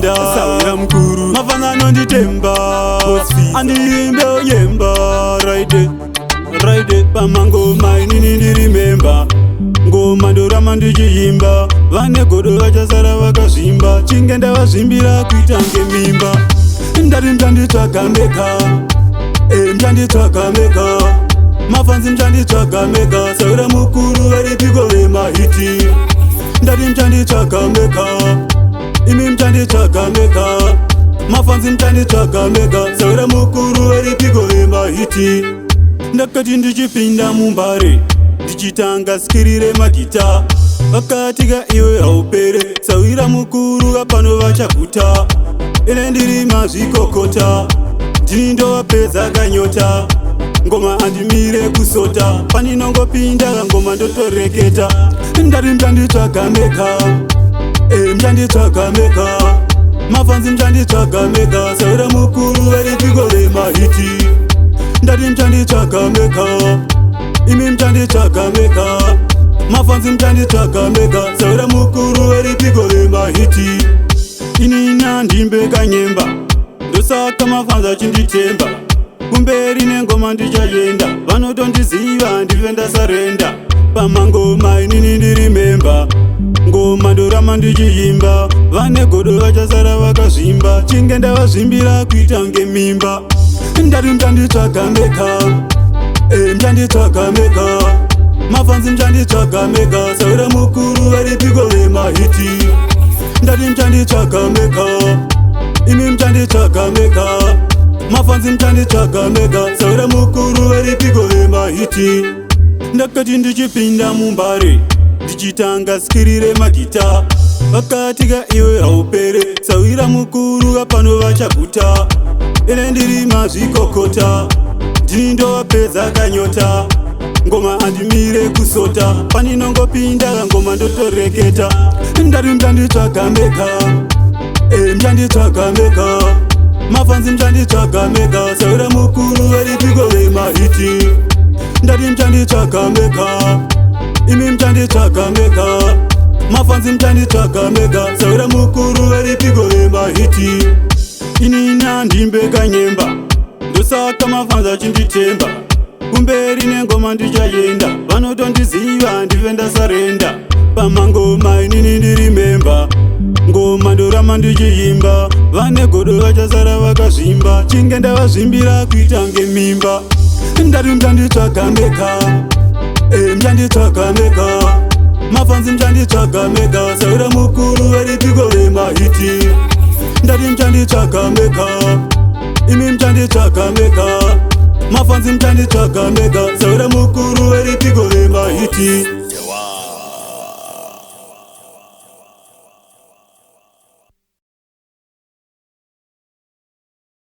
Ndinotenda sawira mukuru, mafana anonditemba, andiimbe onyemba. Right, right, pamangoma inini ndiri member. Ngoma ndorama ndichiimba, vane godo vachasara vakazvimba. Chinge ndavazvimbira kuita ngemimba. Ndati muchanditsvaga mega, e, muchanditsvaga mega. Mafans, muchanditsvaga mega. Sawira mukuru varipiko vemahit? Ndati muchanditsvaga mega, imi muchanditsvaga mega. Mafans, muchanditsvaga mega. Sawira mukuru varipiko vemahit? Ndakati ndichipinda mumbare, ndichitanga skiri remagita, vakatika iwe haupere. Sawira mukuru vapano vachaguta. Ine ndiri mazvikokota, ndini ndovapedza kanyota. Ngoma handimire kusota, paninongopinda ngoma ndotoreketa. Ndati muchanditsvaga mega, e, muchanditsvaga mega. Mafans, muchanditsvaga mega. Sawira mukuru varipiko vemahit? Ndati muchanditsvaga mega, imi muchanditsvaga mega. Mafans, muchanditsvaga mega. Sawira mukuru varipiko vemahit? Inina ndimbe kanyemba, ndosaka mafans achinditemba. Kumberi nengoma ndichaenda, vanotondiziva, ndive ndasurrender. Pamangoma inini ndiri member. Ngoma ndorama ndichiimba, vane godo vachasara vakazvimba. Chinge ndavazvimbira kuita ngemimba. Ndati muchanditsvaga mega, e, muchanditsvaga mega. Mafans, muchanditsvaga mega. Sawira mukuru varipiko vemahit? Ndati muchanditsvaga mega, imi muchanditsvaga mega. Mafans, muchanditsvaga mega. Sawira mukuru varipiko vemahit? Ndakati ndichipinda mumbare, ndichitanga skiri remagita, vakatika iwe haupere. Sawira mukuru vapano vachaguta. Ine ndiri mazvikokota, ndini ndovapedza kanyota. Ngoma handimire kusota, paninongopinda ngoma ndotoreketa. Ndati muchanditsvaga mega, e, muchanditsvaga mega. Mafans, muchanditsvaga mega. Sawira mukuru varipiko vemahit? Ndati muchanditsvaga mega, imi muchanditsvaga mega. Mafans, muchanditsvaga mega. Sawira mukuru varipiko vemahit? Inina ndimbe kanyemba, ndosaka mafans achinditemba. Kumberi nengoma ndichaenda, vanotondiziva, ndive ndasurrender. Pamangoma inini ndiri member. Ngoma ndorama ndichiimba, vane godo vachasara vakazvimba. Chinge ndavazvimbira kuita ngemimba. Ndati muchanditsvaga mega, e, muchanditsvaga mega. Mafans, muchanditsvaga mega. Sawira mukuru varipiko vemahit? Ndati muchanditsvaga mega, imi muchanditsvaga mega. Mafans, muchanditsvaga mega. Sawira mukuru varipiko vemahit?